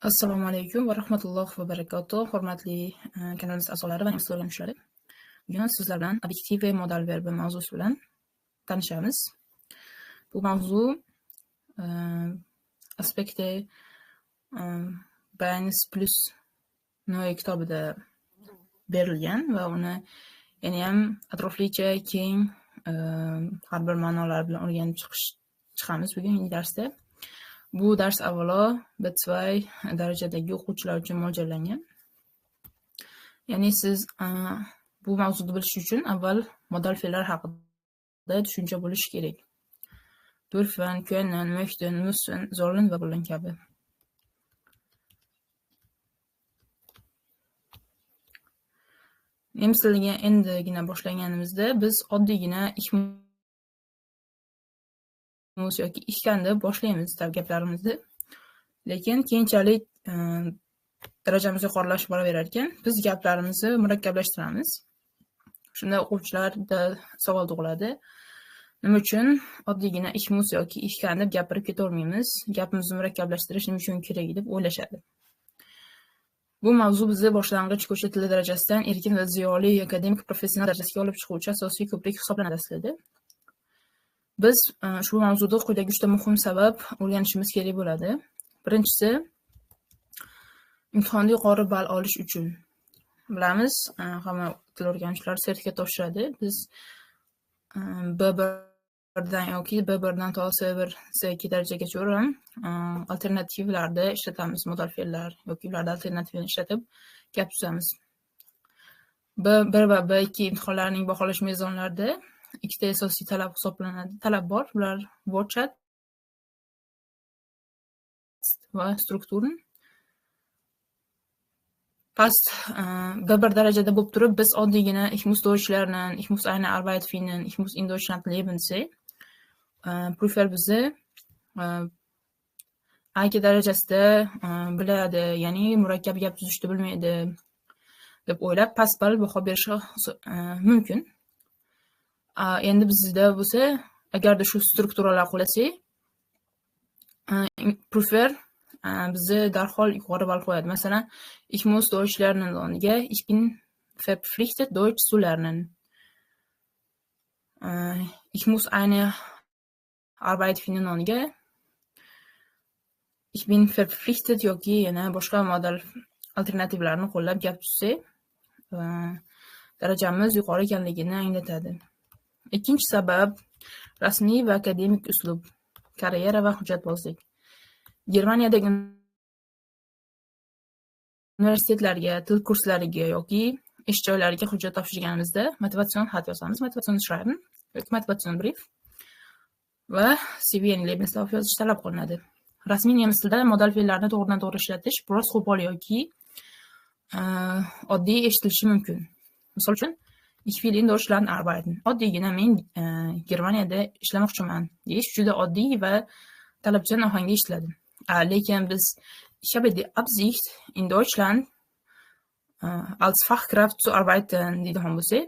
Assalomu alaykum va rahmatullohi va barakatuh. Hurmatli kanalimiz a'zolari va nemis o'rganuvchilari. Bugun sizlar bilan Adjektive Modalverbi mavzusi bilan tanishamiz. Bu mavzu Aspekte B1 plus Neue kitobida berilgan va uni yana ham atroflicha keng har bir ma'nolar bilan o'rganib chiqamiz bugungi darsda. Bu dars avvalo B2 darajadagi o'quvchilar uchun mo'ljallangan. Ya'ni siz bu mavzuni bilish uchun avval modal fe'llar haqida tushuncha bo'lishi kerak. Dürfen, können, möchten, müssen, sollen va wollen kabi. Nemis tiliga endigina boshlaganimizda biz oddiygina ich muss yoki ich kann deb boshlaymiz gaplarimizni. Lekin keyinchalik darajamiz yuqorilashib boraverar ekan, biz gaplarimizni murakkablashtiramiz. Shunda o'quvchilarda savol tug'iladi. Nima uchun oddiygina ich muss yoki ich kann deb gapirib ketavermaymiz? Gapimizni murakkablashtirish nima uchun kerak deb o'ylashadi. Bu mavzu bizni boshlang'ich ko'cha tili darajasidan erkin va ziyoli akademik professional darajasiga olib chiquvchi asosiy ko'prik hisoblanadi aslida. Biz ushbu mavzuda quyidagi uchta muhim sabab o'rganishimiz kerak bo'ladi. Birinchisi, imtihonda yuqori ball olish uchun. Bilamiz, hamma til o'rganuvchilar sertifikat topshiradi. Biz B1dan yoki B1dan to C1, C2 darajagacha ham alternativlarda ishlatamiz, modal fe'llar yoki ularda alternativni ishlatib gap tuzamiz. B1 va B2 imtihonlarining baholash mezonlarida ikkita asosiy talab hisoblanadi. Talab bor, ular Wortschatz va Strukturen. Past B1 darajada bo'lib turib, biz oddiygina ich muss Deutsch lernen, ich muss eine Arbeit finden, ich muss in Deutschland leben desak, Prüfer bizni A2 darajasida biladi, ya'ni murakkab gap tuzishni bilmaydi deb o'ylab past ball baho berishi mumkin. Endi bizda bo'lsa, agarda shu strukturalar qo'llasak, Prüfer bizni darhol yuqori ball qo'yadi. Masalan, ich muss Deutsch lernen o'rniga ich bin verpflichtet Deutsch zu lernen. Ich muss eine Arbeit finden o'rniga ich bin verpflichtet yoki yana boshqa modal alternativlarni qo'llab gap tuzsak, darajamiz yuqori ekanligini anglatadi. Ikkinchi sabab rasmiy va akademik uslub, karyera va hujjatbozlik. Germaniyadagi universitetlarga, til kurslariga yoki ish joylariga hujjat topshirganimizda motivatsion xat yozamiz, motivatsion schreiben yoki motivatsion brief va CV ya'ni Lebenslauf yozish talab qilinadi. Rasmiy nemis tilida modal fe'llarni to'g'ridan to'g'ri ishlatish biroz qo'pol yoki oddiy eshitilishi mumkin. Misol uchun, ich will in Deutschland arbeiten. Oddiygina men Germaniyada ishlamoqchiman deyish juda oddiy va talabchan ohangda eshitiladi. Lekin biz ich habe die Absicht in Deutschland als Fachkraft zu arbeiten deydigan bo'lsak,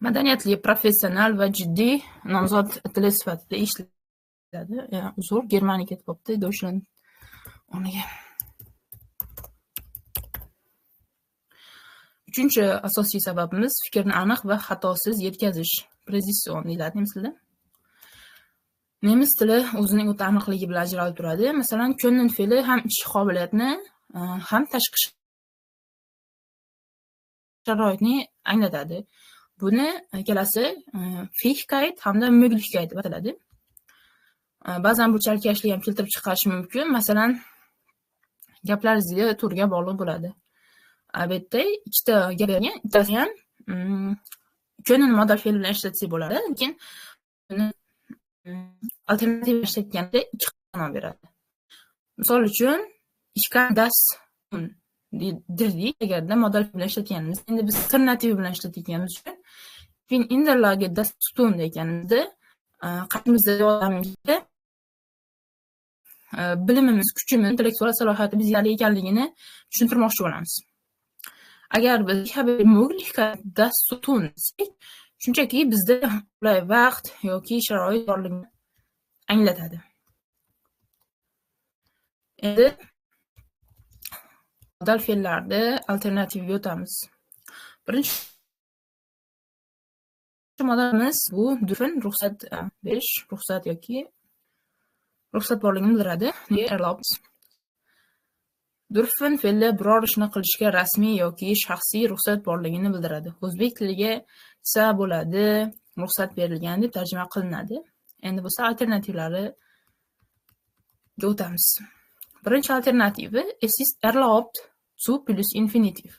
madaniyatli, professional va jiddiy nomzod tili sifatida eshitiladi. Uzr, Germaniya ketib qolibdi Deutschland o'rniga. Uchinchi asosiy sababimiz fikrni aniq va xatosiz yetkazish. Precision deyiladi nemis tilida. Nemis tili o'zining o'ta aniqligi bilan ajralib turadi. Masalan, können fe'li ham ichki qobiliyatni, ham tashqi sharoitni anglatadi. Buni ikkalasi Fähigkeit hamda Möglichkeit deb ataladi. Ba'zan bu chalkashlik ham keltirib chiqarishi mumkin. Masalan, gaplaringizga to'g'riga bog'liq bo'ladi. Albatta, ikkita gap bergan, ikkalasi ham können modal fe'li bilan ishlatsak bo'ladi, lekin uni alternativ ishlatganda ikki ma'no beradi. Misol uchun, ich kann das tun derdik, agarda modal bilan ishlatganimiz. Endi biz alternativ bilan ishlatganimiz uchun ich bin in der Lage das zu tun deganimizda qarshimizda odamga bilimimiz, kuchimiz, intellektual salohiyatimiz yetarli ekanligini tushuntirmoqchi bo'lamiz. Agar biz ich habe die Möglichkeit das zu tun desak, shunchaki bizda qulay vaqt yoki sharoit borligini anglatadi. Endi Modal fe'llarni alternativiga o'tamiz. Birinchi modalimiz bu dürfen, ruxsat berish, ruxsat yoki ruxsat borligini bildiradi. Erlaubt. Dürfen fe'li biror ishni qilishga rasmiy yoki shaxsiy ruxsat borligini bildiradi. O'zbek tiliga sa bo'ladi, ruxsat berilgan deb tarjima qilinadi. Endi bo'lsa alternativlariga o'tamiz. Birinchi alternativi es ist erlaubt zu plus infinitiv.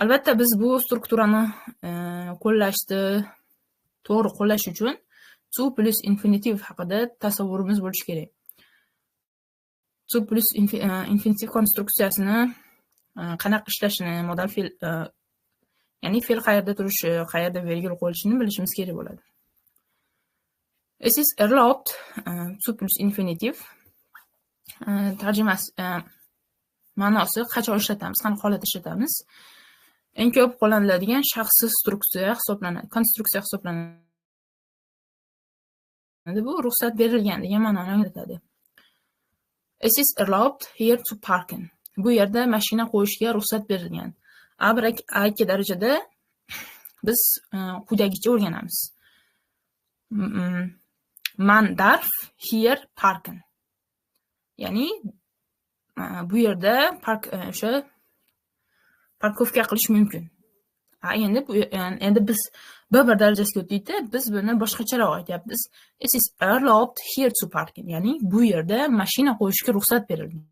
Albatta biz bu strukturani qo'llashni to'g'ri qo'llash uchun zu plus infinitiv haqida tasavvurimiz bo'lishi kerak. Zu plus infinitiv konstruksiyasini qanaqa ishlashini, modal fe'l, ya'ni fe'l qayerda turishi, qayerda vergul qo'yilishini bilishimiz kerak bo'ladi. Es ist erlaubt zu plus infinitiv tarjimasi, ma'nosi qachon ishlatamiz, qanaqa holatda ishlatamiz? Eng ko'p qo'llaniladigan shaxsiy struksiya hisoblanadi, konstruksiya hisoblanadi. Bu ruxsat berilgan degan ma'noni anglatadi. Es ist erlaubt hier zu parken. Bu yerda mashina qo'yishga ruxsat berilgan. A1, A2 darajada biz quyidagicha o'rganamiz. Man darf hier parken. Ya'ni bu yerda park, o'sha parkovka qilish mumkin. Endi biz B1 darajasiga o'tdikda, biz buni boshqacharoq aytyapmiz. Es ist erlaubt hier zu parken. Ya'ni bu yerda mashina qo'yishga ruxsat berilgan.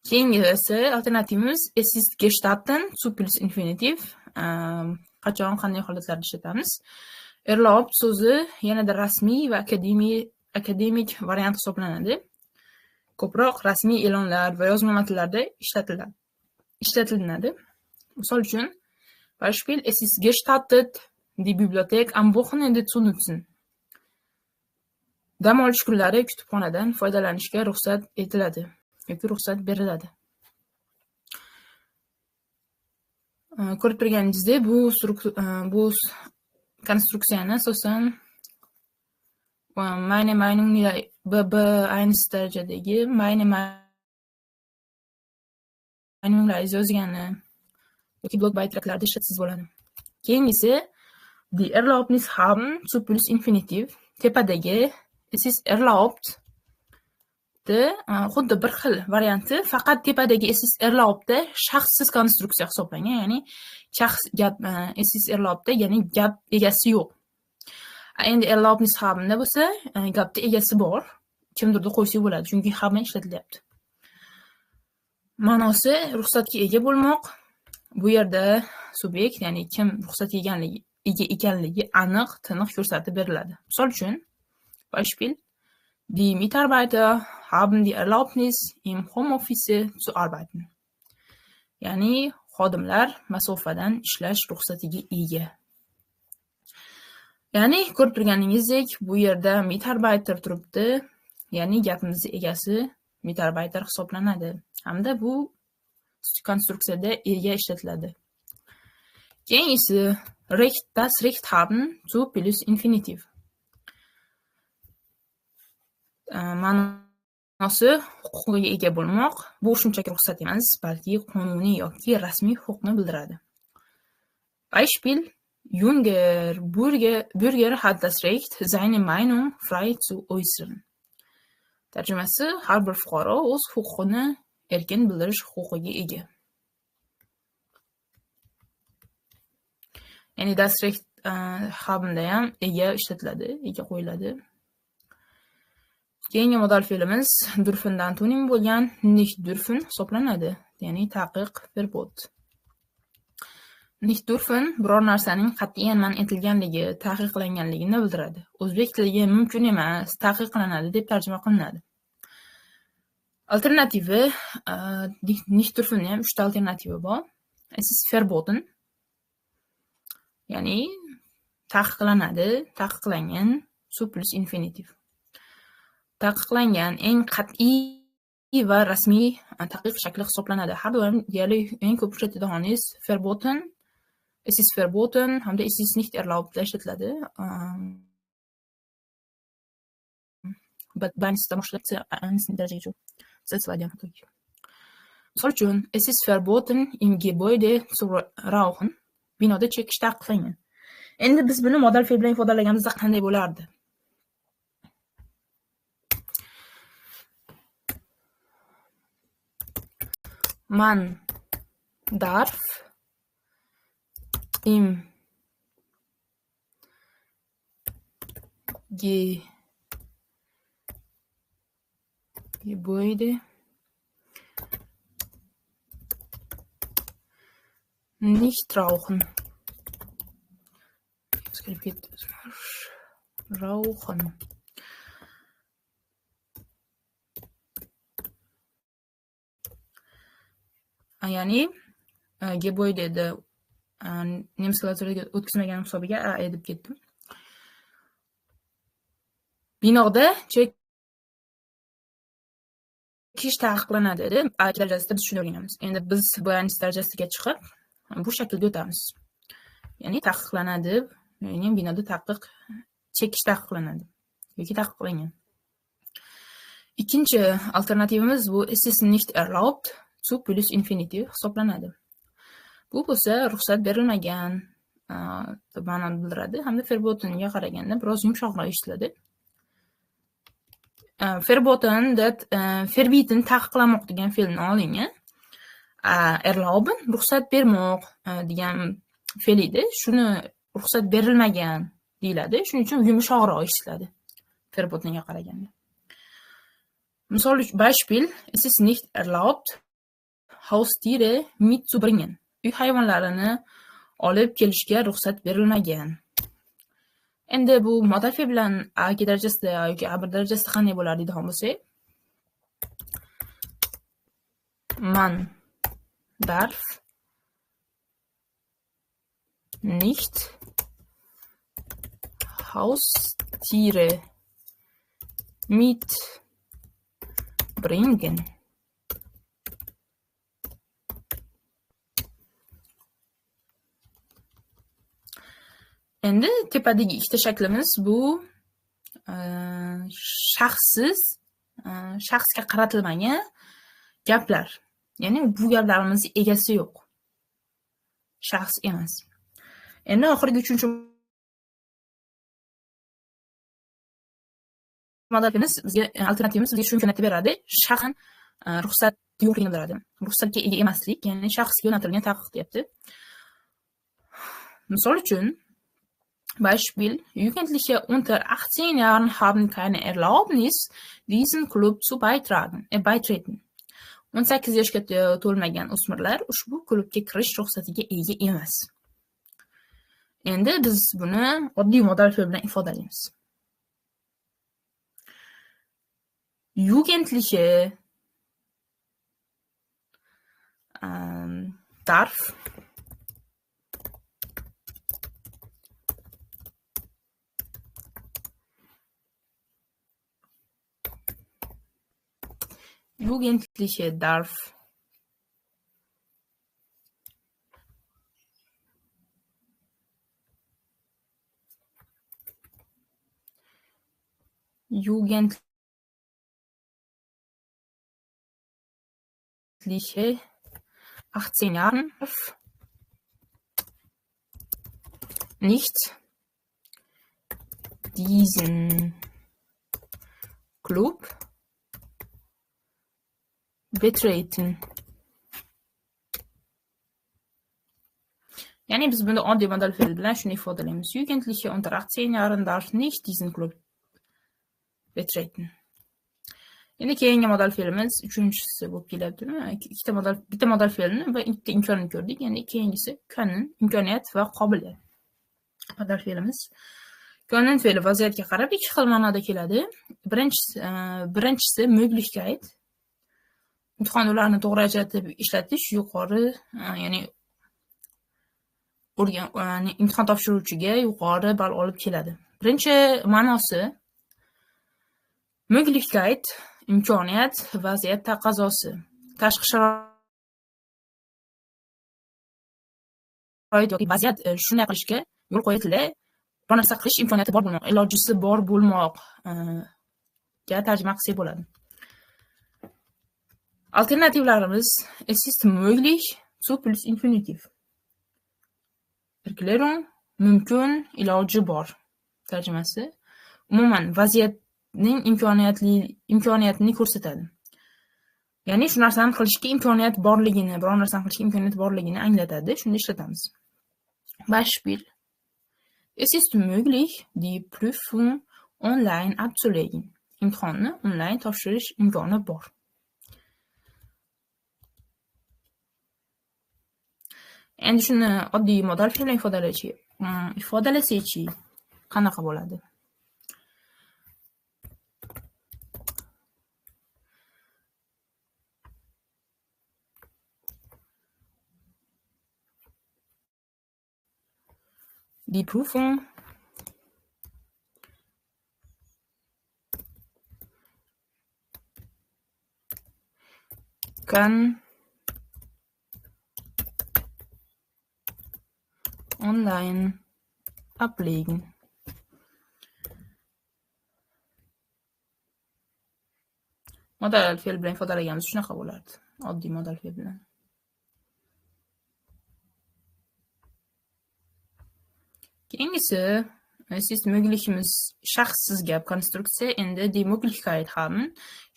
Keyingisi alternativimiz es ist gestatten zu plus infinitiv. Qachon, qanday holatlarda ishlatamiz? Erlaubt so'zi yanada rasmiy va akademik variant hisoblanadi. Ko'proq rasmiy e'lonlar va yozma matnlarda ishlatilinadi. Misol uchun, Beispiel, es ist gestattet, die Bibliothek am Wochenende zu nutzen. Dam olish kunlari kutubxonadan foydalanishga ruxsat etiladi yoki ruxsat beriladi. Ko'rib turganingizdek, bu konstruksiyani asosan meine Meinung B aynisi darajadagi meine Meinunglaringiz yozgani yoki blog baytraklarda ishlatsangiz bo'ladi. Keyingisi die Erlaubnis haben zu plus infinitiv. Tepadagi es ist erlaubt xuddi bir xil varianti, faqat tepadagi es ist erlaubtda shaxssiz konstruksiya hisoblangan, ya'ni shaxs gap es ist erlaubtda, ya'ni gap egasi yo'q. Endi Erlaubnis habenda bo'lsa, gapda egasi bor. Kimdirda qo'ysak bo'ladi, chunki haben ishlatilyapti. Ma'nosi ruxsatga ega bo'lmoq. Bu yerda subyekt, ya'ni kim ruxsatga ega ekanligi aniq, tiniq ko'rsatib beriladi. Misol uchun, Beispiel, die Mitarbeiter haben die Erlaubnis, im Homeoffice zu arbeiten. Ya'ni xodimlar masofadan ishlash ruxsatiga ega. Ya'ni ko'rib turganingizdek, bu yerda Mitarbeiter turibdi, ya'ni gapimizning egasi Mitarbeiter hisoblanadi. Hamda bu konstruksiyada ega ishlatiladi. Keyingisi Recht, das Recht haben zu plus infinitiv. Ma'nosi huquqqa ega bo'lmoq. Bu shunchaki ruxsat emas, balki qonuniy yoki rasmiy huquqni bildiradi. Beispiel, Junger Bürger hat das Recht, seine Meinung frei zu äußern. Tarjimasi, har bir fuqaro o'z huquqini erkin bildirish huquqiga ega. Ya'ni das Recht habenda ham ega ishlatiladi, ega qo'yiladi. Keyingi modal fe'limiz dürfendan antonim bo'lgan nicht dürfen hisoblanadi, ya'ni taqiq, verbot. Nicht dürfen biror narsaning qat'iyan man etilganligi, taqiqlanganligini bildiradi. O'zbek tiliga mumkin emas, taqiqlanadi deb tarjima qilinadi. Alternativi nicht dürfenning ham 3 ta alternativi bor. Es ist verboten, ya'ni taqiqlanadi, taqiqlangan, zu plus infinitiv. Taqiqlangan eng qat'iy va rasmiy taqiq shakli hisoblanadi. Har doim deyarli eng ko'p uchratadiganingiz verboten, es ist verboten hamda es ist nicht erlaubt ishlatiladi. B1 boshlab C1 darajagacha. C2 ham hattoki. Misol uchun, es ist verboten im Gebäude zu rauchen. Binoda chekish taqiqlangan. Endi biz buni modal fe'l bilan ifodalaganimizda qanday bo'lardi? Man darf im Gebäude nicht rauchen. Rauchen. Ya'ni Gebäudeda nemis klaviaturaga o'tkazmagan hisobiga A deb ketdim. Binoda chekish taqiqlanadi dedi. A darajasida biz shuni o'rganamiz. Endi biz B1 darajasiga chiqib bu shaklga o'tamiz. Ya'ni taqiqlanadi, ya'ni binoda taqiq chekish taqiqlanadi yoki taqiqlangan. Ikkinchi alternativimiz bu es ist nicht erlaubt zu plus infinitiv hisoblanadi. Bu bo'lsa ruxsat berilmagan ma'noni bildiradi hamda verbotenga qaraganda biroz yumshoqroq eshitiladi. Verboten deb verbieten taqiqlamoq degan fe'lni olingan. Erlauben ruxsat bermoq degan fe'l edi. Shuni ruxsat berilmagan deyiladi. Shuning uchun yumshoqroq eshitiladi verbotenga qaraganda. Misol uchun, Beispiel, es ist nicht erlaubt Haustiere mitzubringen. Uy hayvonlarini olib kelishga ruxsat berilmagan. Endi bu modal fe'l bilan A2 darajasida yoki A1 darajasida qanday bo'lar deydigan bo'lsak, man darf nicht Haustiere mitbringen. Endi tepadagi ikkita shaklimiz bu shaxssiz, shaxsga qaratilmagan gaplar. Ya'ni bu gaplarimiz egasi yo'q. Shaxs emas. Endi oxirgi uchinchi modelimiz bizga alternativimiz bizga shu imkoniyatni beradi. Shaxsan ruxsat yo'qligini bildiradi. Ruxsatga ega emaslik, ya'ni shaxsga yo'naltirilgan taqiq deyapti. Misol uchun, Beispiel, Jugendliche unter 18 Jahren haben keine Erlaubnis, diesen Klub zu beitreten. 18 yoshga to'lmagan o'smirlar ushbu klubga kirish ruxsatiga ega emas. Endi biz buni oddiy modal fe'l bilan ifodalaymiz. Jugendliche darf Jugendliche darf Jugendliche 18 Jahren nicht diesen Club betreten. Ya'ni biz bunda oddiy modal fe'l bilan shuni ifodalaymiz. Jugendliche unter 18 Jahren darf nicht diesen Club betreten. Endi keyingi modal fe'limiz uchinchisi bo'lib keladimi? Ikkita modal, bitta modal fe'lni va ikkita imkonini ko'rdik. Endi keyingisi können, imkoniyat va qobiliyat. Modal fe'limiz können fe'li vaziyatga qarab ikki xil ma'noda keladi. Birinchisi Möglichkeit. Imtihonda ularni to'g'ri ajratib ishlatish yuqori, ya'ni imtihon topshiruvchiga yuqori ball olib keladi. Birinchi ma'nosi Möglichkeit, imkoniyat, vaziyat taqozosi. Tashqi sharoit yoki vaziyat shunday qilishga yo'l qo'yiladi, bir narsa qilish imkoniyati bor bo'lmoq, ilojisi bor bo'lmoq ga tarjima qilsak bo'ladi. Alternativlarimiz es ist möglich zu plus Infinitiv. Erklärung mumkin, iloji bor tarjimasi. Umuman vaziyatning imkoniyatini ko'rsatadi. Ya'ni shu narsani qilishga imkoniyat borligini, biror narsani qilishga imkoniyat borligini anglatadi. Shunda ishlatamiz. Beispiel. Es ist möglich, die Prüfung online abzulegen. Imtihonni onlayn topshirish imkoni bor. Endi shuni oddiy modal fe'l bilan ifodalasak-chi qanaqa bo'ladi? Die Prüfung kann online ablegen. Modal fe'l bilan ifodalaganimiz shunaqa bo'lardi. Oddiy modal fe'l bilan. Keyingisi siz möglichimiz shaxssiz gap konstruksiya. Endi die Möglichkeit haben.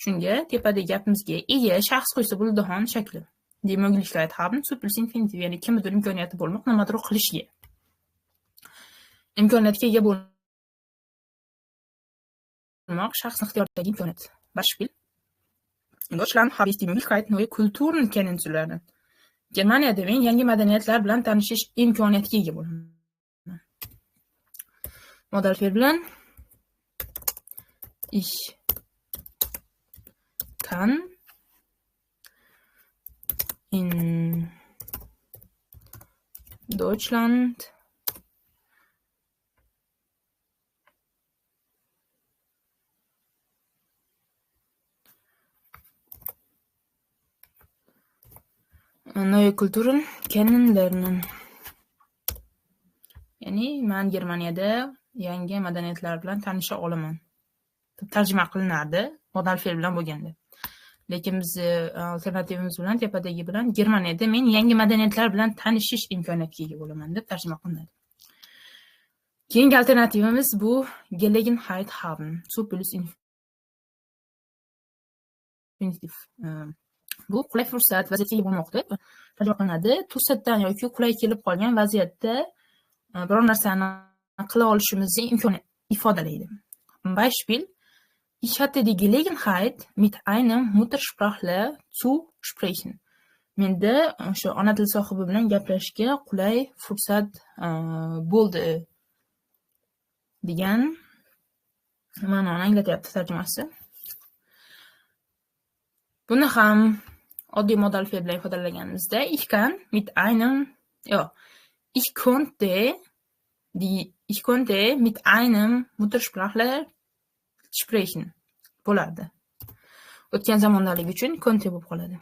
Shunga tepadagi gapimizga ega shaxs qo'ysa bo'ladigan shakli. Die Möglichkeit haben zu plus Infinitiv, ya'ni kimnidir imkoniyati bo'lmoq, nimadir qilishga. Imkoniyatga ega bo'lmoq shaxs ixtiyoridagi imkoniyat. Beispiel. In Deutschland habe ich die Möglichkeit, neue Kulturen kennenzulernen. Germaniyada men yangi madaniyatlar bilan tanishish imkoniyatiga ega bo'laman. Modal fe'l bilan ich kann in Deutschland neue Kulturen kennenlernen. Ya'ni men Germaniyada yangi madaniyatlar bilan tanisha olaman. Tarjima qilinardi modal fe'l bilan bo'lganda. Lekin biz alternativimiz bilan tepadagi bilan Germaniyada men yangi madaniyatlar bilan tanishish imkoniyatiga ega bo'laman deb tarjima qilinadi. Keyingi alternativimiz bu Gelegenheit haben zu plus Infinitiv. Bu qulay fursat vaziyatga ega bo'lmoq deb tarjima qilinadi. To'satdan yoki qulay kelib qolgan vaziyatda biror narsani qila olishimizni imkoni ifodalaydi. Beispiel: Ich hatte die Gelegenheit, mit einem Muttersprachler zu sprechen. Menda o'sha ona til sohibi bilan gaplashishga qulay fursat bo'ldi degan ma'noni anglatyapti tarjimasi. Buni ham oddiy modal fe'l bilan ifodalaganimizda ich kann mit einem, yo, ich konnte mit einem Muttersprachler sprechen bo'lardi. O'tgan zamondaligi uchun konnte bo'lib qoladi.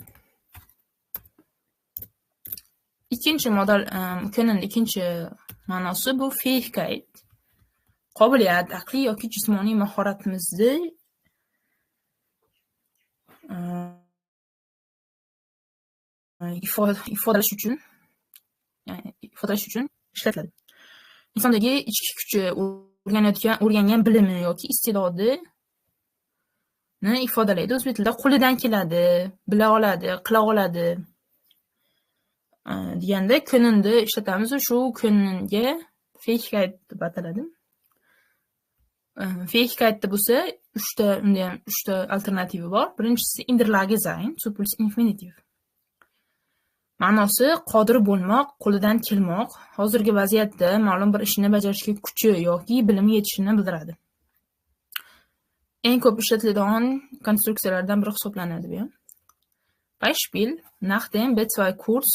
Ikkinchi modal können ikkinchi ma'nosi bu Fähigkeit. Qobiliyat, aqliy yoki jismoniy mahoratimizni ifodalash uchun, ya'ni ifodalash uchun ishlatiladi. Insondagi ichki kuchi, o'rgangan bilimi yoki iste'dodini ifodalaydi. O'zbek tilida qo'lidan keladi, bila oladi, qila oladi deganda könnenni ishlatamiz. Shu könnenga Fähigkeit deb ataladi. Fähigkeitda bo'lsa uchta, unda ham uchta alternativi bor. Birinchisi in der Lage sein, zu plus Infinitiv. Ma'nosi qodir bo'lmoq, qo'lidan kelmoq, hozirgi vaziyatda ma'lum bir ishni bajarishga kuchi yoki bilimi yetishini bildiradi. Eng ko'p ishlatiladigan konstruksiyalardan biri hisoblanadi bu ham. Beispiel: Nach dem B2 Kurs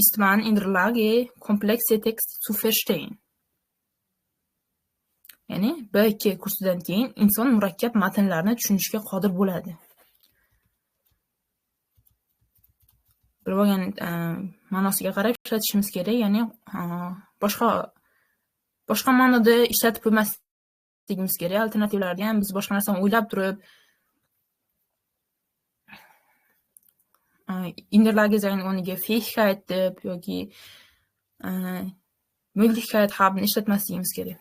ist man in der Lage, komplexe Texte zu verstehen. Ya'ni B2 kursidan keyin inson murakkab matnlarni tushunishga qodir bo'ladi. Bilib olgan ma'nosiga qarab ishlatishimiz kerak, ya'ni boshqa ma'noda ishlatib qo'ymaslik ishlatmasligimiz kerak. Alternativalarni ham biz boshqa narsani o'ylab turib in der Lage sein o'rniga Fähigkeit deb yoki Möglichkeit haben ishlatmasligimiz kerak.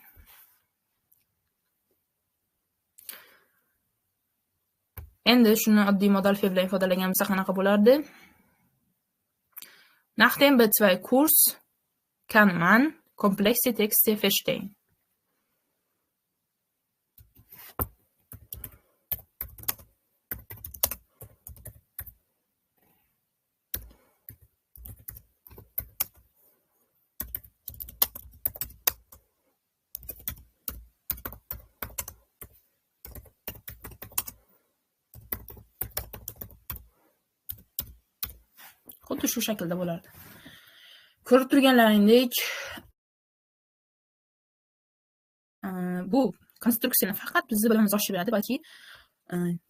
Endi shuni oddiy modal fe'l bilan ifodalaganimizda qanaqa bo'lardi? Nach dem B2 Kurs kann man komplexe Texte verstehen. Xuddi shu shaklda bo'lardi. Ko'rib turganlaringdek, bu konstruksiyani faqat bizni bilimimiz oshiradi, balki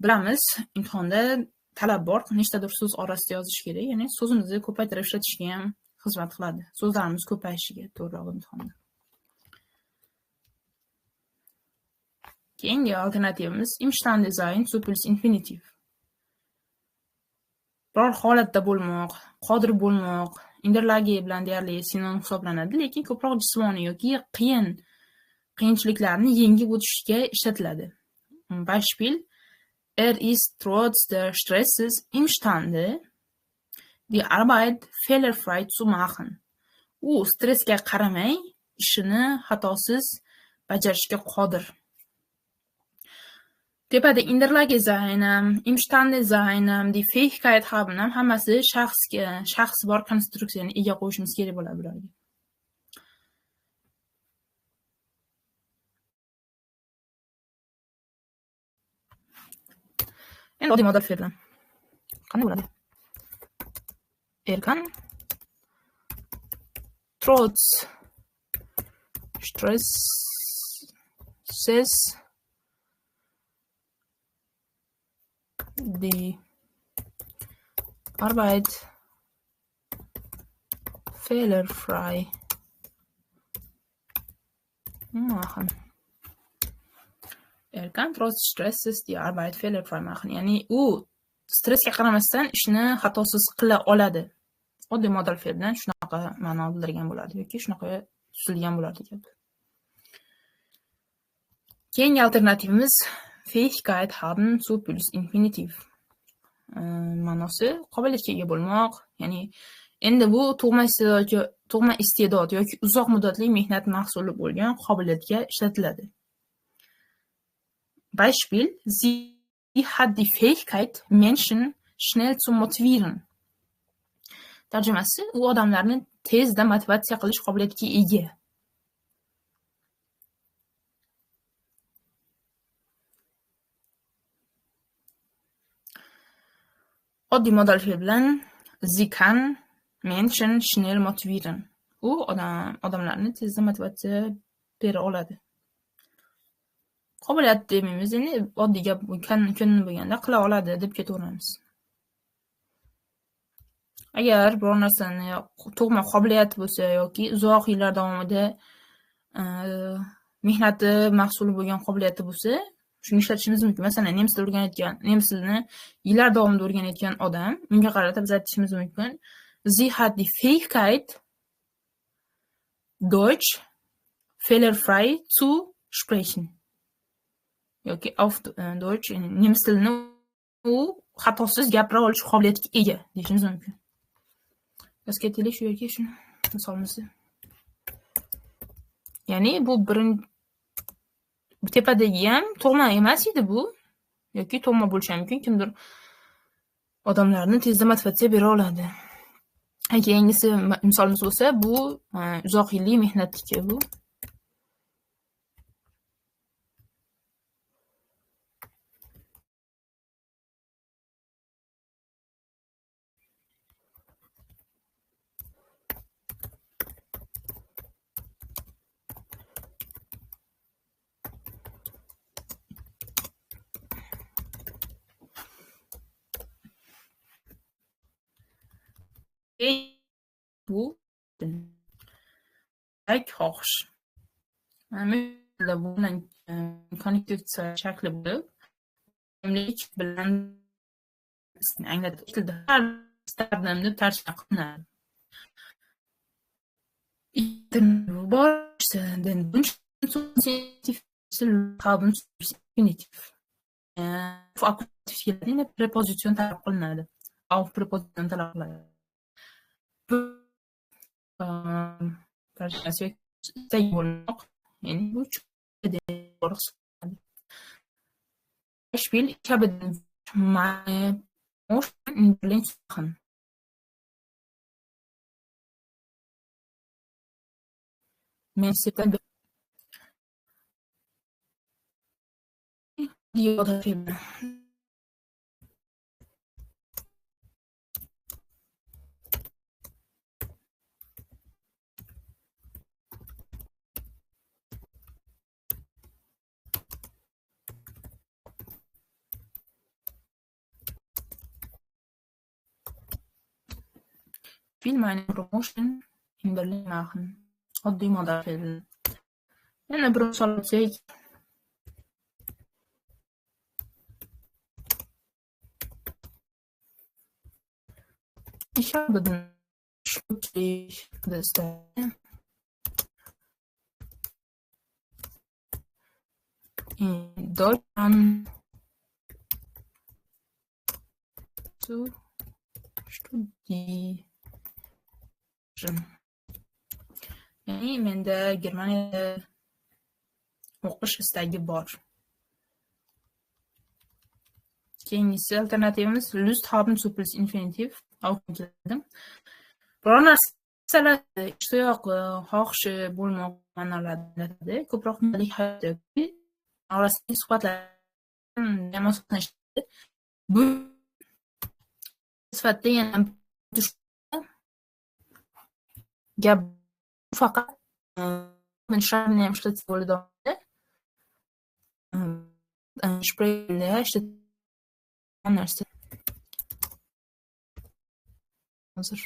bilamiz, imtihonda talab bor, nechtadir so'z orasida yozish kerak, ya'ni so'zimizni ko'paytirib ishlatishga ham xizmat qiladi. So'zlarimiz ko'payishiga to'g'rirog'i imtihonda. Keyingi alternativimiz imstande sein zu plus infinitiv. Biror holatda bo'lmoq, qodir bo'lmoq, in der Lage bilan deyarli sinonim hisoblanadi, lekin ko'proq jismoniy yoki qiyinchiliklarni yengib o'tishga ishlatiladi. Beispiel: Er ist trotz des Stresses imstande, die Arbeit fehlerfrei zu machen. U stressga qaramay ishini xatosiz bajarishga qodir. Tepada in der Lage sein ham, imstande sein ham, die Fähigkeit haben ham hammasi shaxsga, shaxs bor konstruksiyani ega qo'yishimiz kerak bo'ladi bularga. Endi oddiy modal fe'l bilan qanday bo'ladi? Er kann trotz Stresses die Arbeit fehlerfrei machen. Er kann trotz Stresses die Arbeit fehlerfrei machen. Ya'ni u stressga qaramasdan ishni xatosiz qila oladi. Oddiy modal fe'l bilan shunaqa ma'no bildirgan bo'ladi yoki shunaqa tuzilgan bo'ladi gap. Keyingi alternativimiz Fähigkeit haben zu plus infinitiv. Ma'nosi qobiliyatga ega bo'lmoq, ya'ni endi bu tug'ma iste'dod yoki uzoq muddatli mehnat mahsuli bo'lgan qobiliyatga ishlatiladi. Beispiel: Sie hat die Fähigkeit, Menschen schnell zu motivieren. Tarjimasi: u odamlarni tezda motivatsiya qilish qobiliyatiga ega. Oddiy modal fe'l bilan sie kann Menschen schnell motivieren. U odamlarni tezda motivatsiya bera oladi. Qobiliyat demaymiz, endi oddiy gap kun bo'lganda qila oladi deb ketaveramiz. Agar biror narsani tug'ma qobiliyat bo'lsa yoki uzoq yillar davomida mehnati mahsuli bo'lgan qobiliyati bo'lsa, shuni ishlatishimiz mumkin. Masalan, nemis tilini o'rganayotgan, nemis tilini yillar davomida o'rganayotgan odam, unga qarata biz aytishimiz mumkin: Sie hat die Fähigkeit, Deutsch fehlerfrei zu sprechen. Yoki auf Deutsch, nemis tilini u xatosiz gapira olish qobiliyatiga ega deyishimiz mumkin. Biz ketaylik shu yerga shuni misolimizni. Ya'ni bu birinchi tepadagi ham tug'ma emas edi bu, yoki tug'ma bo'lishi mumkin, kimdir odamlarni tezda motivatsiya bera oladi. Keyingisi misolimiz bo'lsa, bu uzoq yillik mehnatniki bu. Bu xohish. Mana bu bilan Konjunktiv shakli bo'lib, doimlik bilan anglatadi. Istardim deb tarjima qilinadi. Bor, den Wunsch haben infinitiv. Akkusativ keladi, prepozitsion talab qilinadi. Auf prepozitsion talab qilinadi. Tarjimasi istak bo'lmoq, ya'ni bu Beispiel, ich habe den meine Promotion in Berlin zu machen. Men will meine Promotion in Berlin machen. Oddiy modal fe'l. Yana bir misol olsak, ich habe den in Deutschland zu studieren. Ya'ni menda Germaniyada o'qish istagi bor. Keyingisi alternativimiz Lust haben zu plus infinitiv. Biror narsalar ishtiyoq, xohishi bo'lmoq ma'nolarida ko'proq kundalik hayotda orasida suhbatlar bu sifatda yana gap faqat ham ishlatsa bo'ladi. Ishlatgan narsa. Hozir.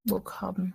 Bock haben.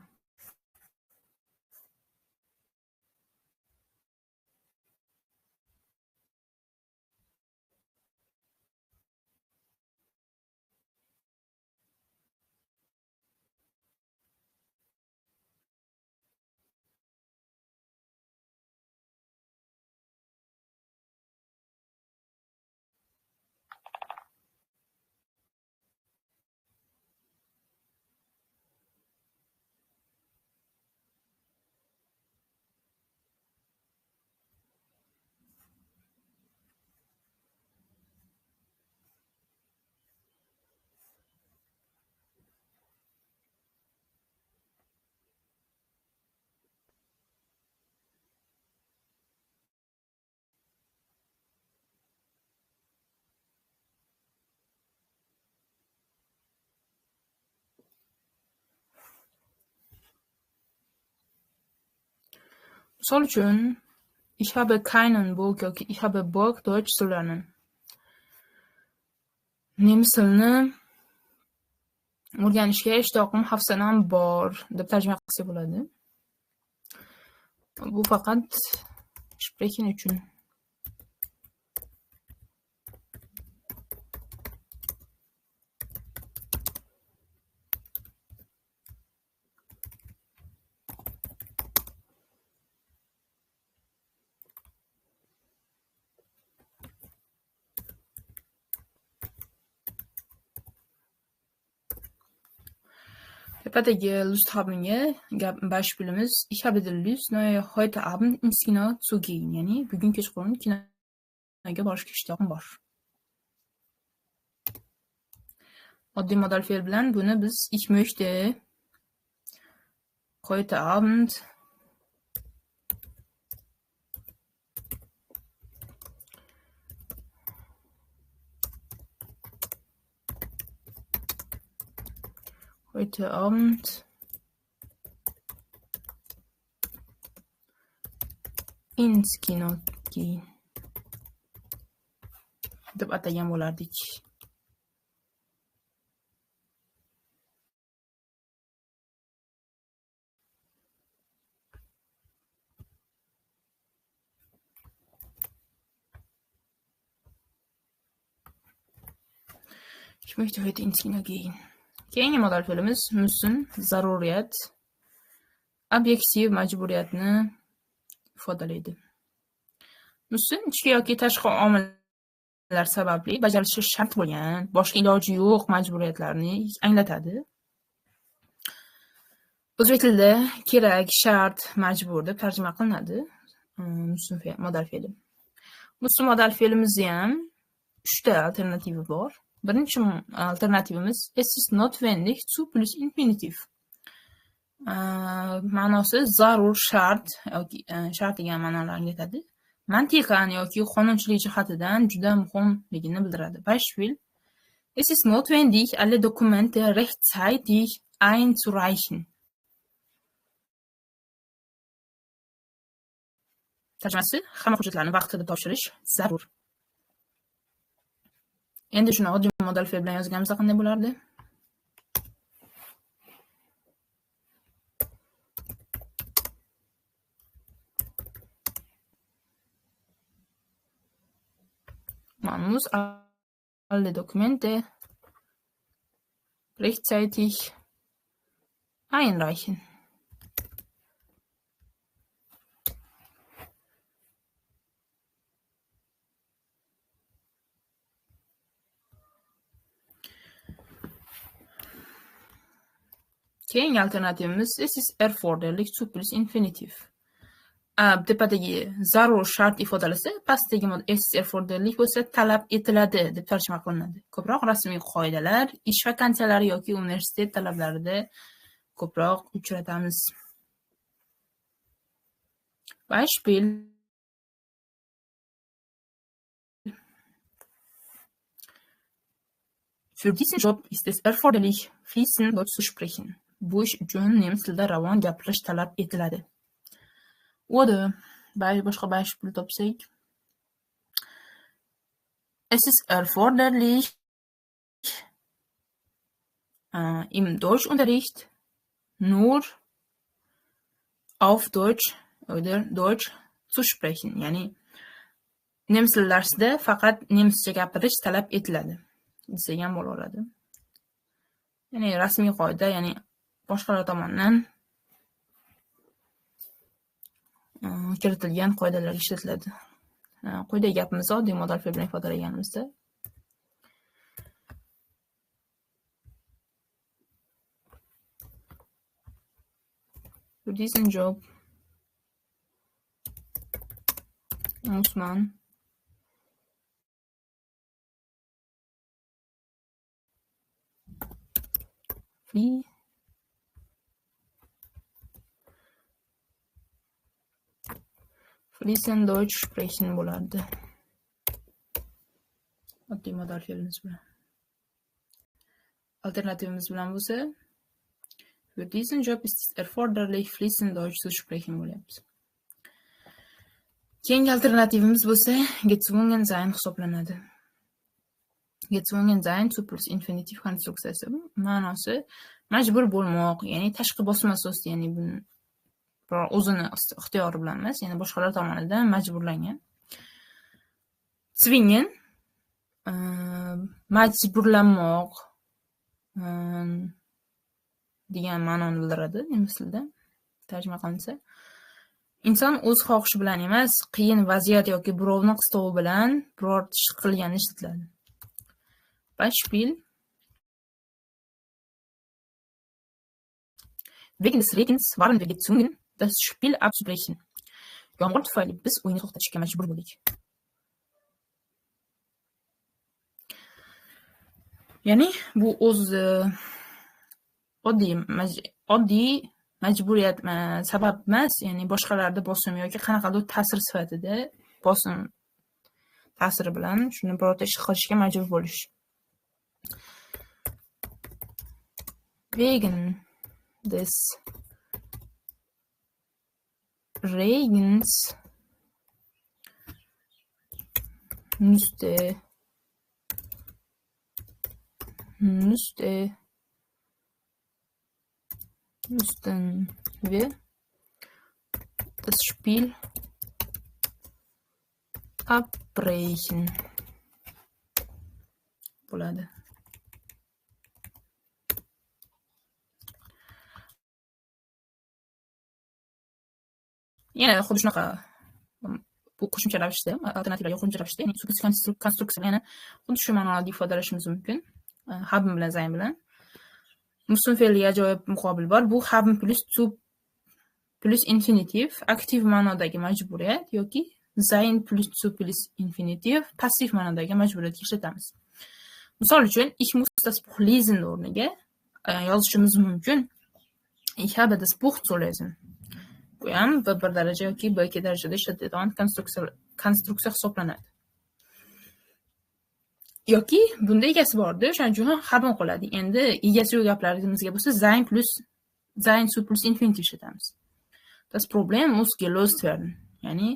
Misol uchun, ich habe keinen Bock yoki ich habe Bock, Deutsch zu lernen. Nemis tilini o'rganishga ishtiyoqim, hafsalam bor deb tarjima qilsa bo'ladi. Bu faqat sprechen uchun. Tepadagi Lust habenga gap Beispielimiz ich habe die Lust, heute Abend ins Kino zu gehen. Ya'ni bugun kechqurun kinoga borishga ishtiyoqim bor. Oddiy modal fe'l bilan buni biz ich möchte heute Abend ins Kino gehen deb atagan bo'lardik. Ich möchte heute ins Kino gehen. Keyingi modal fe'limiz müssen, zaruriyat, obyektiv majburiyatni ifodalaydi. Müssen ichki yoki tashqi omillar sababli bajarilishi shart bo'lgan, boshqa iloji yo'q majburiyatlarni anglatadi. O'zbek tilida kerak, shart, majbur deb tarjima qilinadi. Müssen modal fe'li. Müssen modal fe'limizni ham 3 ta alternativi bor. Birinchi alternativimiz es ist notwendig zu plus infinitiv. Ma'nosi zarur, shart yoki shart degan ma'nolarni anglatadi. Mantiqan yoki qonunchilik jihatidan juda muhimligini bildiradi. Beispiel: Es ist notwendig, alle Dokumente rechtzeitig einzureichen. Tarjimasi: hamma hujjatlarni vaqtida topshirish zarur. Endi shuni oddiy modal fe'l bilan yozganimizda qanday bo'lardi? Man muss alle Dokumente rechtzeitig einreichen. Keyingi alternativimiz es ist erforderlich zu plus infinitiv. Tepadagi zarur, shart ifodalasa, pastdagi es ist erforderlich bo'lsa talab etiladi deb tarjima qilinadi. Ko'proq rasmiy qoidalar, ish vakansiyalari yoki universitet talablarida ko'proq uchratamiz. Beispiel: Für diesen Job ist es erforderlich, fließend Deutsch zu sprechen. Bu ish uchun nemis tilida ravon gapirish talab etiladi. Oder boshqa Beispiel topsak. Es ist erforderlich, im Deutschunterricht nur auf Deutsch oder Deutsch zu sprechen. Ya'ni nemis tili darsida faqat nemischa gapirish talab etiladi desak ham bo'laveradi. Ya'ni rasmiy qoida, ya'ni boshqalar tomonidan kiritilgan qoidalar ishlatiladi. Quyidagi gapimizni oddiy modal fe'l bilan ifodalaganimizda Für diesen Job muss man fließend Deutsch sprechen bo'lardi. Oddiy modal fe'limiz bilan. Alternativimiz bilan bo'lsa, für diesen Job ist es erforderlich, fließend Deutsch zu sprechen bo'lyapti. Keyingi alternativimiz bo'lsa, gezwungen sein hisoblanadi. Gezwungen sein zu plus infinitiv konstruksiyasi ma'nosi majbur bo'lmoq, ya'ni tashqi bosim asosida, ya'ni buni biror o'zini ixtiyori bilan emas, ya'ni boshqalar tomonidan majburlangan. Zwingen majburlanmoq degan ma'noni bildiradi nemis tilida tarjima qilinsa. Inson o'z xohishi bilan emas, qiyin vaziyat yoki birovning qistovi bilan biror ish qilgani ishlatiladi. Beispiel: Wegen des Regens waren wir gezwungen, das Spiel abzubrechen. Yomg'ir tufayli biz o'yinni to'xtatishga majbur bo'ldik. Ya'ni bu o'z oddiy majburiyat sabab emas, ya'ni boshqalarda bosim yoki qanaqadir ta'sir sifatida bosim ta'siri bilan shuni birorta ish qilishga majbur bo'lish. Wegen des Regens müssten wir das Spiel abbrechen bo'ladi. Yana xuddi shunaqa bu qo'shimcha ravishda, alternativlarga qo'shimcha ravishda, ya'ni zu konstruksiya bilan yana xuddi shu ma'noda ifodalashimiz mumkin. Haben bilan sein bilan. Müssen fe'liga ajoyib muqobil bor. Bu haben plus zu plus infinitiv aktiv ma'nodagi majburiyat yoki sein plus zu plus infinitiv passiv ma'nodagi majburiyatga ishlatamiz. Misol uchun, ich muss das Buch lesen o'rniga yozishimiz mumkin. Ich habe das Buch zu lesen. Bu ham B1 daraja yoki B2 darajada ishlatiladigan konstruksiya hisoblanadi. Yoki bunda egasi bordi, o'shaning uchun ham haben qoladi. Endi egasi yo'q gaplarimizga bo'lsa sein plus sein zu plus infinitiv ishlatamiz. Das Problem muss gelöst werden. Ya'ni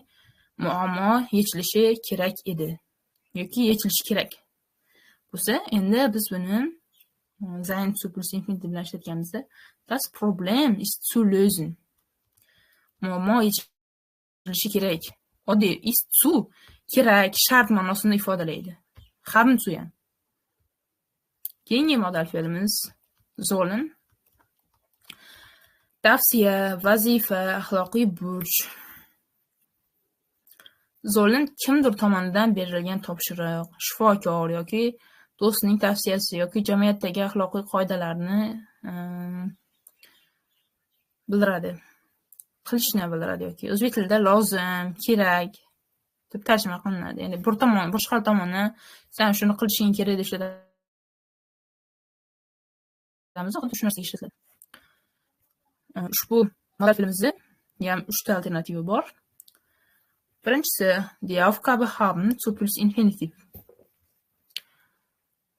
muammo yechilishi kerak edi yoki yechilishi kerak. Bo'lsa, endi biz buni sein zu plus infinitiv bilan ishlatganimizda das Problem ist zu lösen. Muammo yechilishi kerak. Oddiy ist zu kerak, shart ma'nosini ifodalaydi. Haben zu ham. Keyingi modal fe'limiz sollen. Tavsiya, vazifa, axloqiy burch. Sollen kimdir tomonidan berilgan topshiriq, shifokor yoki do'stning tavsiyasi yoki jamiyatdagi axloqiy qoidalarni bildiradi. Qilishni bildiradi yoki o'zbek tilida lozim, kerak deb tarjima qilinadi. Ya'ni bir tomon, boshqa tomondan sen shuni qilishing kerak deb ishlatamiz, xuddi shu narsaga ishlatiladi. Ushbu modal fe'limizni ham 3 ta alternativi bor. Birinchisi die Aufgabe haben zu plus Infinitiv.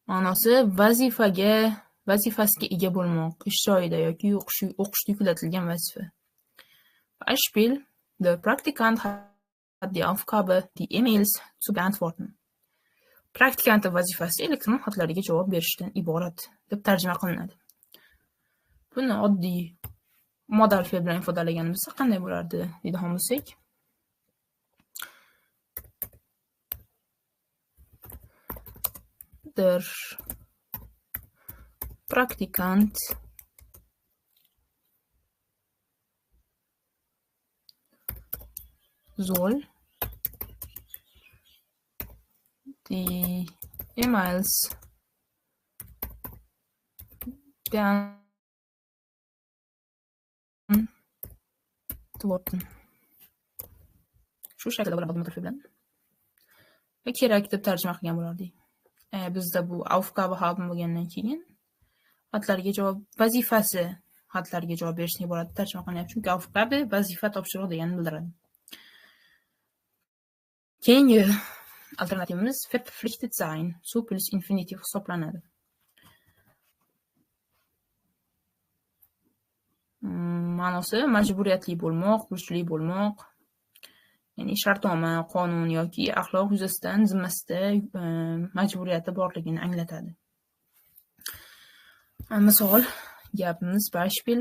Ma'nosi vazifasiga ega bo'lmoq, ish joyida yoki o'qishda yuklatilgan vazifa. Beispiel: Der Praktikant hat die Aufgabe, die E-Mails zu beantworten. Praktikantning vazifasi elektron xatlarga javob berishdan iborat deb tarjima qilinadi. Buni oddiy modal fe'l bilan ifodalaganimizda qanday bo'lardi deydigan bo'lsak, der Praktikant soll die E-Mails beantworten. Shu shaklda bo'ladi modal fe'l bilan. Va kerak deb tarjima qilgan bo'lardik. Bizda bu Aufgabe haben bo'lgandan keyin xatlarga javob vazifasi xatlarga javob berishni iborat tarjima qilyapti. Chunki Aufgabe vazifa, topshiriq deganini bildiradi. Keyingi alternativimiz verpflichtet sein zu plus infinitiv hisoblanadi. Ma'nosi majburiyatli bo'lmoq, burchli bo'lmoq, ya'ni shartnoma, qonun yoki axloq yuzasidan zimmasida majburiyati borligini anglatadi. Misol gapimiz Beispiel: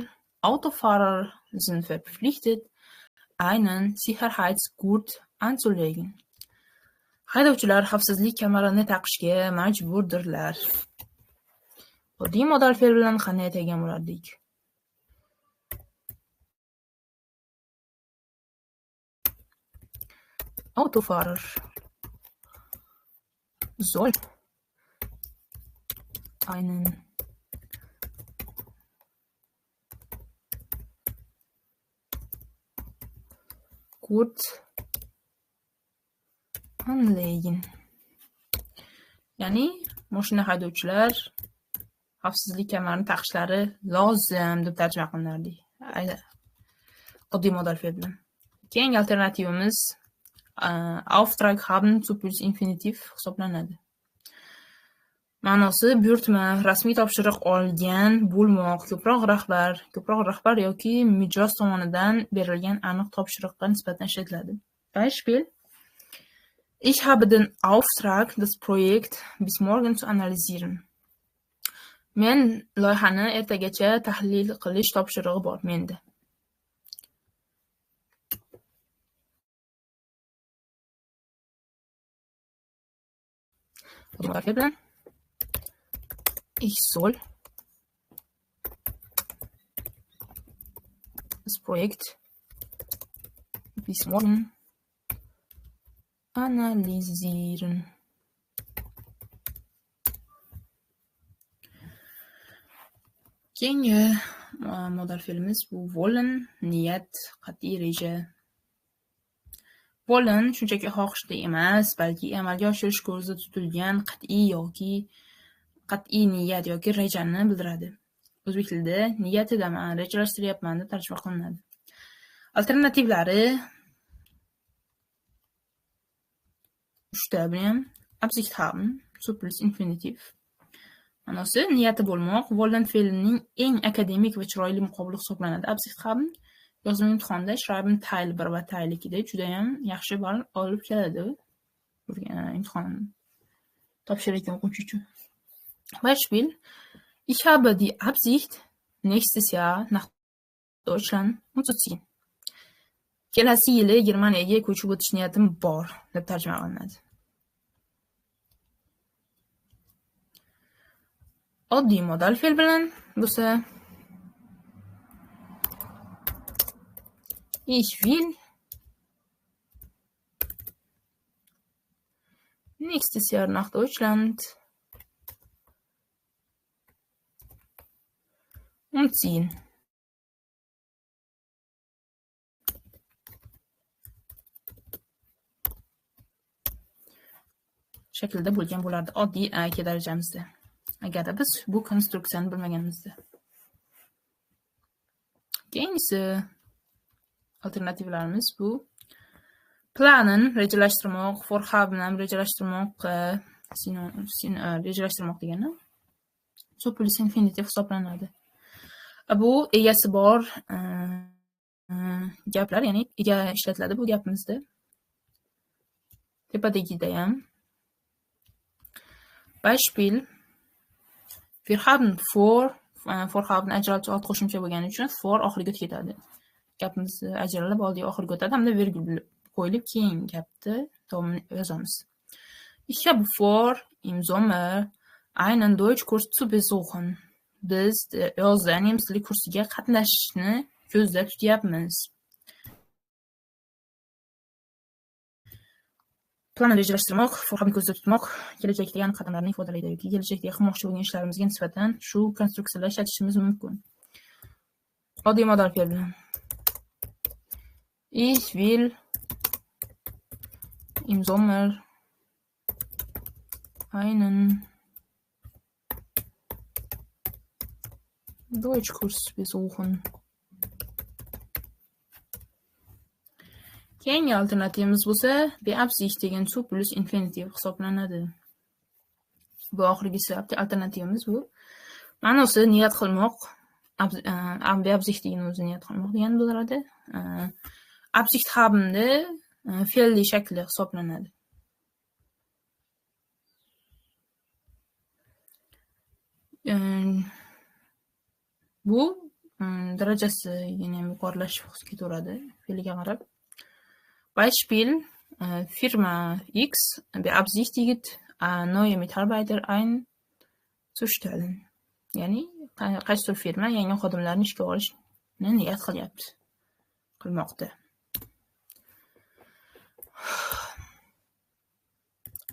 Autofahrer sind verpflichtet, einen Sicherheitsgurt anzulegen. Haydovchilar xavfsizlik kamarini taqishga majburdirlar. Oddiy modal fe'l bilan qanday atagan bo'lardik? Autofahrer soll einen Gurt anlegen. Ya'ni mashina haydovchilar xavfsizlik kamarini taqishlari lozim deb tarjima qilinardi. Oddiy modal fe'l bilan. Keyingi alternativimiz Auftrag haben zu plus infinitiv hisoblanadi. Ma'nosi buyurtma, rasmiy topshiriq olgan bo'lmoq, ko'proq rahbar yoki mijoz tomonidan berilgan aniq topshiriqqa nisbatan ishlatiladi. Beispiel: Ich habe den Auftrag, das Projekt bis morgen zu analysieren. Men loyihani ertagacha tahlil qilish topshirig'i bor menda. Bilan ich soll das Projekt Bis morgen analysieren. Keyingi modal fe'limiz bu wollen, niyat, qat'iy reja. Wollen shunchaki xohishda emas, balki amalga oshirish ko'zda tutilgan qat'iy yoki qat'iy niyat yoki rejani bildiradi. O'zbek tilida niyatidaman, rejalashtiryapman deb tarjima qilinadi. Alternativlari uchta, buni ham Absicht haben, zu plus infinitiv. Ma'nosi niyati bo'lmoq. Wollen fe'lining eng akademik va chiroyli muqobili hisoblanadi. Absicht haben yozma imtihonda schreiben Teil 1 va Teil 2 da juda ham yaxshi ball olib keladi. Imtihon topshirayotgan o'quvchi uchun. Beispiel: Ich habe die Absicht, nächstes Jahr nach Deutschland umzuziehen. Kelasi yili Germaniyaga ko'chib o'tish niyatim bor deb tarjima qilinadi. Oddiy modal fe'l bilan bo'lsa Ich will nächstes Jahr nach Deutschland umziehen. Shaklda bo'lgan bo'lardi oddiy A2 darajamizda. Agarda biz bu konstruksiyani bilmaganimizda. Keyingisi alternativlarimiz bu planen rejalashtirmoq, vorhaben ham rejalashtirmoq, rejalashtirmoq degani zu plus infinitiv hisoblanadi. Bu egasi bor gaplar, ya'ni ega ishlatiladi bu gapimizda. Tepadagida ham. Beispiel: Wir haben vor, vorhaben ajraluvchi old qo'shimcha bo'lgani uchun vor oxiriga o'tib ketadi. Gapimiz ajralib oldiga oxiriga o'tadi hamda virgul qo'yilib keyin gapni davomini yozamiz. Ich habe vor, im Sommer einen Deutschkurs zu besuchen. Biz yozda nemis tili kursiga qatnashishni ko'zda tutyapmiz. Planni rejalashtirmoq, vorhabni ko'zda tutmoq kelajakdagi aniq qadamlarni ifodalaydi yoki kelajakda qilmoqchi bo'lgan ishlarimizga nisbatan shu konstruksiyalar ishlatishimiz mumkin. Oddiy modal fe'l bilan. Ich will im Sommer einen Deutschkurs besuchen. Keyingi alternativimiz bo'lsa beabsichtigen zu plus infinitiv hisoblanadi. Bu oxirgisi alternativimiz bu. Ma'nosi niyat qilmoq, beabsichtigen o'zi niyat qilmoq degani bo'ladi. Absicht haben'da fe'lli shakli hisoblanadi. Bu darajasi yana ham yuqorilashib ketaveradi fe'liga qarab. Beispiel: Firma X beabsichtigt, neue Mitarbeiter einzustellen. Ya'ni qaysidir firma yangi xodimlarni ishga olishni niyat qilyapti, qilmoqda.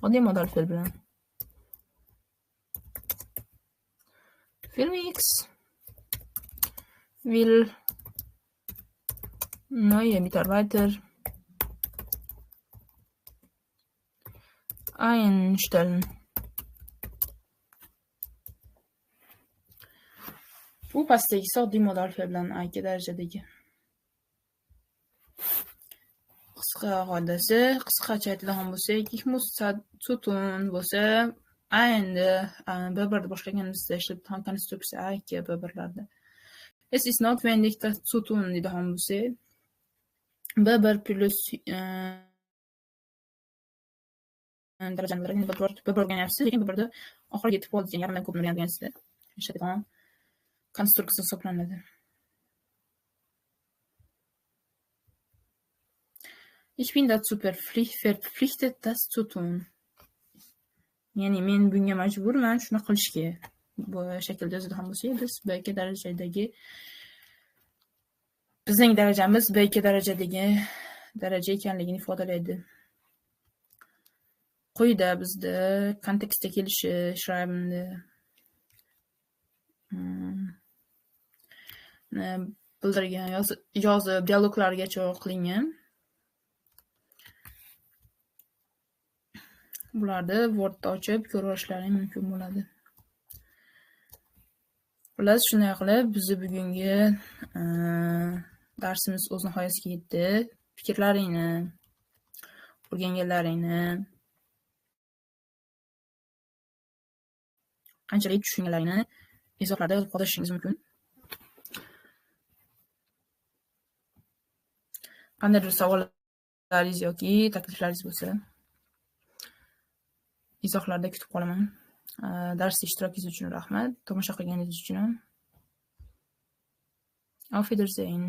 Oddiy modal fe'l bilan. Firma X will neue Mitarbeiter einstellen. Bu pastdagisi oddiy modal fe'l bilan A2 darajadagi. Qisqa qoidasi, qisqacha aytadigan bo'lsak, ich muss zu tun bo'lsa, A endi B1 boshlaganimizda ishlatilgan konstruksiya A2 B1larda. Es ist notwendig, das zu tun deydigan bo'lsak, B1 plus darajani bildiradi. B1 o'rganyapsiz, lekin B1da oxiriga yetib qoldi degan, yarmidan ko'p o'rgangansizda ishlatilgan konstruksiya hisoblanadi. Ich bin dazu verpflichtet, das zu tun. Ya'ni men bunga majburman, shuni qilishga. Bu shaklda yozadigan bo'lsak, biz B2 darajadagi, bizning darajamiz B2 darajadagi daraja ekanligini ifodalaydi. Quyida bizda kontekstda kelishi, schreibenni bildirgan, yozib dialoglargacha qilingan. Bularni Wordda ochib ko'rishlaring mumkin bo'ladi. Xullas, shunday qilib bizni bugungi darsimiz o'z nihoyasiga yetdi. Fikrlaringni, o'rganganlaringni, qanchalik tushunganlaringni izohlarda yozib qoldirishingiz mumkin. Qandaydir savollaringiz yoki takliflaringiz bo'lsa, izohlarda kutib qolaman. Darsda ishtirokingiz uchun rahmat, tomosha qilganingiz uchun ham. Auf Wiedersehen.